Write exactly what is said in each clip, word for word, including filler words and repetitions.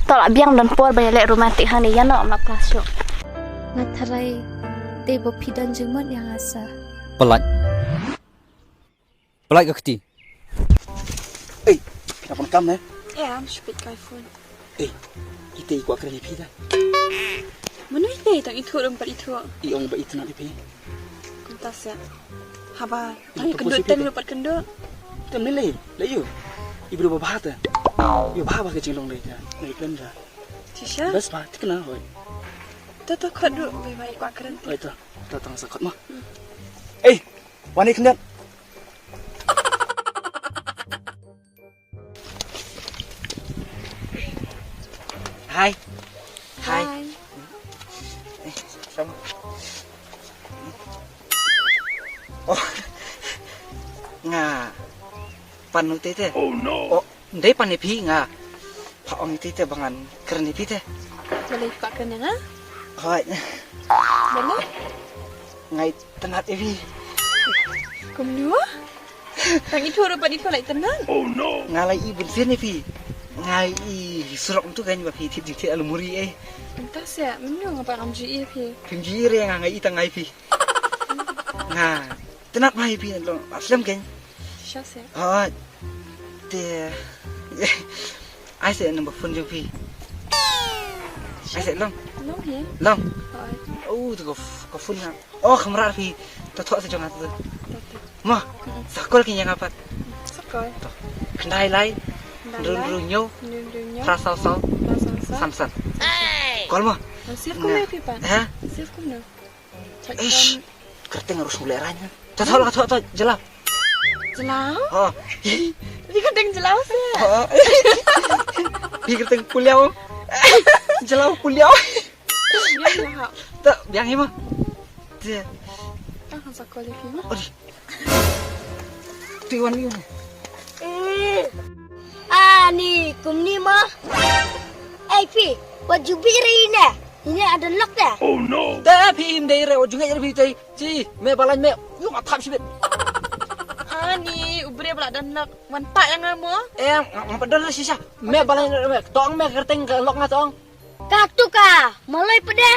To la biang don por ba ïaleh romantic hangne, ïa no ma class shuh. Nga tharai dei ba phi don jingmut ïa nga sir. Pyllait. Pyllait ka kti. Ei, phi nang pyndonkam ne? Em, shu peit ka phone. Ei, ite i kwah kren ïa phi da. Mano ite, tang ithuh ruh ym pat ithuh. I ong ba itynnad ïa phi. Kumta seh. Haba tang i kynduh teng ruh pat kynduh. Te mlei lei, lei ïa u. I briew ba bha te. Ïa bha ba ka jinglong lei te. Lei kren da. Shisha? Bes ba, thikna hoi. To to khot ruh, bai bai kwah kren te. Hoi to, to tang sa khot mo. Ei, wan ïa khyndiat. Hai. Hai. Hai. Eh, sama. Oh. Nga pan u te te. Oh no. Oh, ndei pan ïa phi nga. Pha ong ïa te te ba ngan kren ïa phi te. Balei phi kwah kren ïa nga? Hoi. Balei? Nga itynnad ïa phi. Kumno? Tang ithuh ruh pat ithuh la itynnad. Nga la i bun sien ïa phi. Nga i surok ntu kan ba phi thied jingthied alumuri eh. Mynta seh, mynno nga pat ngam ju i ïa phi. Phim ju i re nga, nga i tang nga ïa phi. Nga itynnad bha ïa phi, long slem kan. Shisha seh. Hooid. Te ai seh number phone jong phi. Ai seh long. Long hi. Long. Hooid. Oh, to ka f-, ka phone nga. Oh, khamar phi. To thoh seh jong nga to. To, to. Mo. Mm-mm. Sa call keiñ ïa nga pat. Sa call. To. Khyndai lai. Khyndai lai. Hynriew hynriew hynñiew. Hynriew hynriew hynñiew. Phra saw saw. Phra saw saw. San san. Hey! Call mo. Save kumno phi pat? Ha? Save kumno? Ish. Kyrteng ruh sngewlehrain. To, to, to, to, jyllaw. Jyllaw? Ha. Phi kyrteng jyllaw seh. Ha. Phi kyrteng Puliaw. Jyllaw Puliaw. Biang ïa ha. To, biang hi mo. Te. Tang han sa call ïa phi mo. Odi. Ti wan ïa u ne. Ani kumne mo. Ei phi, wat ju bit re ine. Ine a don lok te. Te phi im dei re, wat ju ngeit re phi te. Chi, me ba lain me. Ïu nga thap shibit. Ani, u briew ba la don lok. Wan pah ïa nga mo. Em, nga, nga pat don re shisha. Me ba lain re me. Tong me kyrteng ka lok nga tong. Katu ka, maloi pede.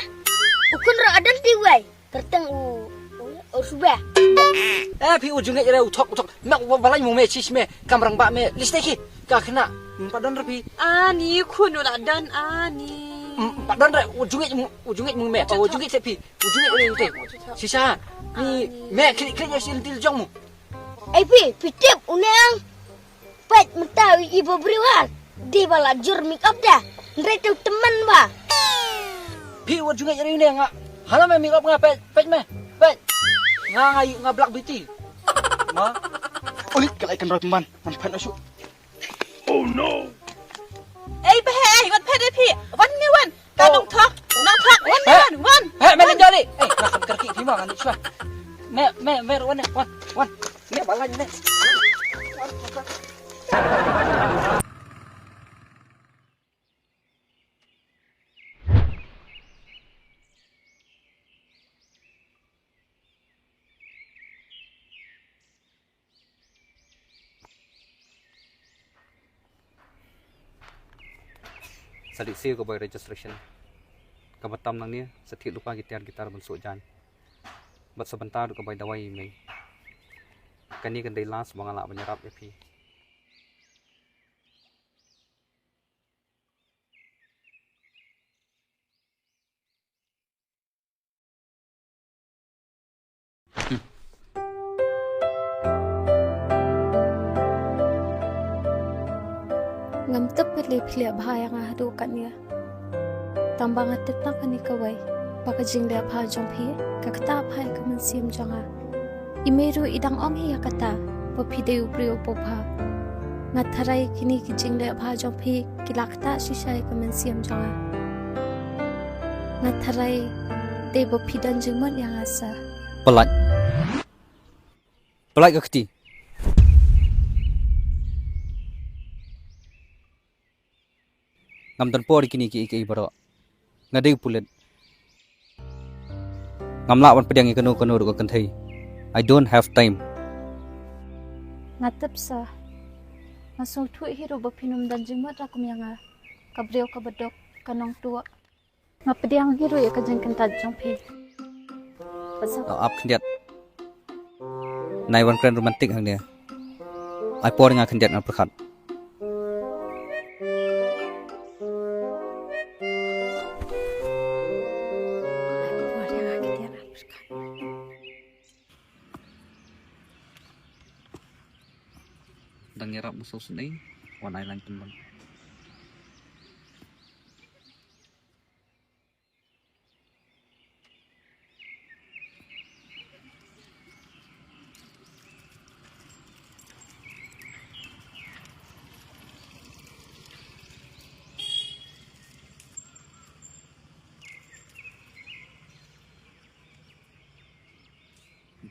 U khun ruh a don ti wei. Kyrteng u, u, u Sube. Eh, phi u ju ngeit re u thok, u thok. Me u ba lain mu me chish me. Kam rangbah me. List ki. Ka khynnah. Ym pat don re phi. Ani khun u la don ani. Ym pat don re. U ju ngeit mu, u ju ngeit mu me. U ju ngeit se phi. U ju ngeit re u te. Shisha. Ni me klik klik ïa shi lynti jong mu. Ei phi, phi tip une ang. Peit mynta i ba briew ar. Dei ba la jur make up da. Hynrei te u tymmen ba. Phi wat ju ngeit ïa une nga. Hana me make up nga peit, peit me. Peit. Nga nga nga black beauty. Ma. Ulit ka la i kynroi pynban. Man phet na shu. Oh no. Ei ba hei, wat phet ei phi. Wan ni wan. Ka nongthok, nongthok, wan, wan, wan. Heh, me lynjot di. Eh, nga kan kyrkieh phi mo, ngan ïa shuwa. Me, me, me, wan, wan, wan. Me ba lain ne. Sa dih siew ka boi registration. Kaba tam nangne, sa thied lypa ki tiar ki tar ban suh jaiñ. Bad sa bynta ruh ka boi dawai ïa mei. Kane kan dei last ba nga lah ban ïarap ïa phi. Ngam tip balei phi leh bha ïa nga haduh katne. Tang ba nga tip na kane kawei ba ka jingleh bha jong phi ka ktah bha ïa ka mynsiem jong nga. I mei ruh i dang ong hi ïa kata ba phi dei u briew uba bha. Nga tharai kine ki jingleh bha jong phi ki la ktah shisha ïa ka mynsiem jong nga. Nga tharai dei ba phi don jingmut ïa nga sir. Pyllait. Pyllait ka kti. Ngam don por ïa kine kiei kiei baroh. Nga dei u pulit. Ngam lah ban pdiang ïa kano kano ruh ka kynthei. I don't have time. Nga tip sir. Nga sngewthuh hi ruh ba phin ym don jingmut ruh kum ïa nga. ka briew kaba duk, ka nongtuh. Nga pdiang hi ruh ïa ka jingkyntait jong phi. Ap khyndiat. Nai wan kren romantic hangne. Ai por nga khyndiat nga pyrkhat. Dang ïarap musuh sini, wan ai lang teman.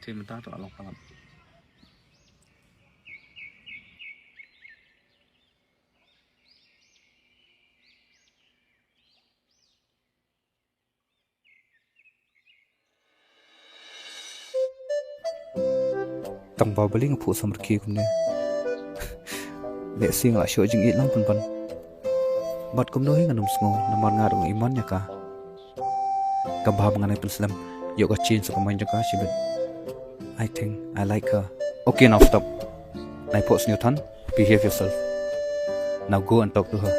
Thim mynta to, a long palat. Tang ba bali nga phuh samrkhie kumne. Lehse nga la shoh jingïeit lang pynban. Bad kumno hi ngan ym sngew namar nga ruh nga iman ïa ka. Ka bha ba ngan ai pynslem. Ïoh ka change ka mind jong ka shibit. I think I like her. Okay, now stop. Nai pok sniew than. Behave yourself. Now go and talk to her.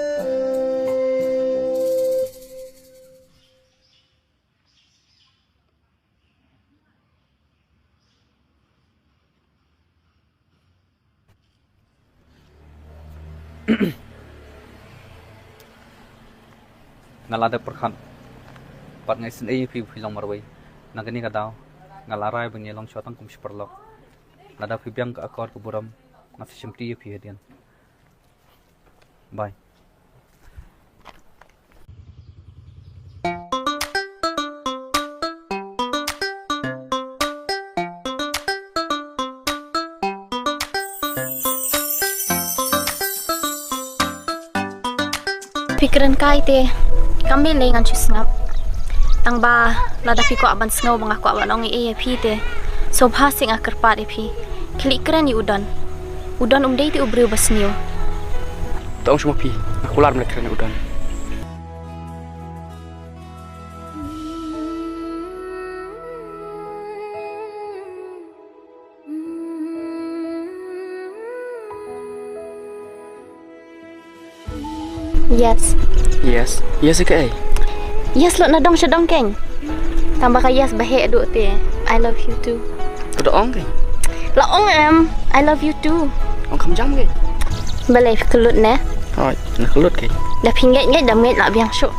Nga la dep pyrkhat. Pat nga isynei ïa phi ba phi long marwei. Na kane ka daw nga la rai ba ngi long shwa tang kum shi paralok. Lada phi biang ka akor ka burom, nga sa shimti ïa phi hadien. Bye. Phi kren kai te, kam lei lei ngan shu sngap. Tang ba lada phi kwah ban sngew ba nga kwah ban ong ei ei ïa phi te, sngewbha seh nga kyrpad ïa phi. Khie leit kren ïa u Don. U Don um dei te u briew ba sniew. To ong shuh ma phi, nga kular ym leit kren ïa u Don. Yes. Yes. Yes ïa kaei? Yes lut na dong sha dong keiñ. Tang ba ka yes ba heh duh te. I love you too. Ka da ong keiñ? La ong em, I love you too. Ong kham jam keiñ? Balei phi kyllut ne? Hooid, nga kyllut keiñ. Da phi ngeit ngeit, dam ngeit lah biang shuh.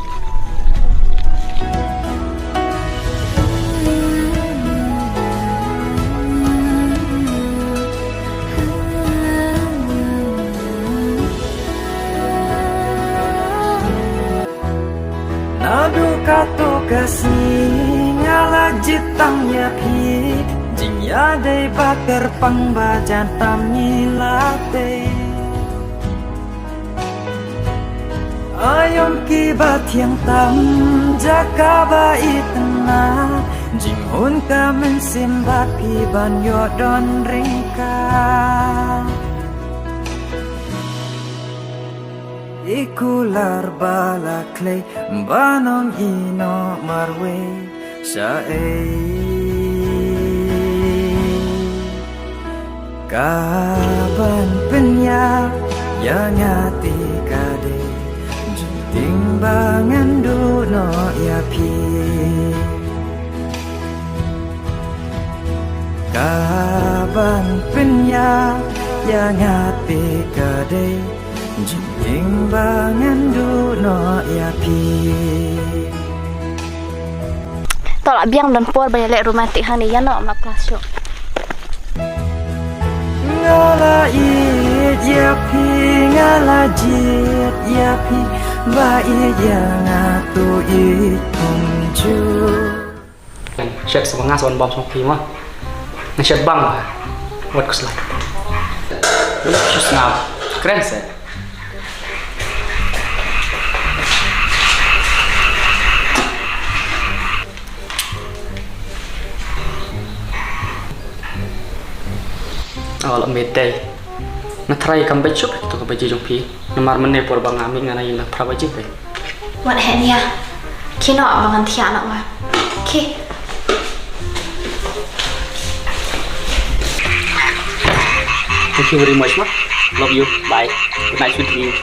Naduh katto ka sngi nga la jied tam ïa phi, jingïadei ba kyrpang ba jan tam ngi la tei. Aïom ki ba thiang tam jaka ba itynnat, jinghun ka mynsiem bad phi ban ïoh don ryngkat. I kular ba la khlei ban ong ïehnoh marwei shaei. Ka ban pynïap ïa nga te ka dei jingtieng ba ngan duh noh ïa phi. Ka ban pynïap ïa nga te ka dei jingtieng ba ngan duh noh ïa phi. To lah biang, don por ba ïaleh romantic hangne, ïa noh, ym lah palat shuh. Nga la ïeit ïa phi, nga la jied ïa phi, ba ïeit ïa nga to ïeit kumjuh. Shet sa ba nga sa wan bam song phi ma. Nga shet bang ba. Wat khuslai. Shu sngap. Kren se. Oh, la mete. Nga try kam bad shuh ïa kito ka baje jong phi. Namar mynne por ba nga mih nga na ïing lang phra baje phi. Wat heh nia. Khie noh ba ngan thiah noh nga. Khie. Thank you very much ma. Love you. Bye. Good night, sweet dream.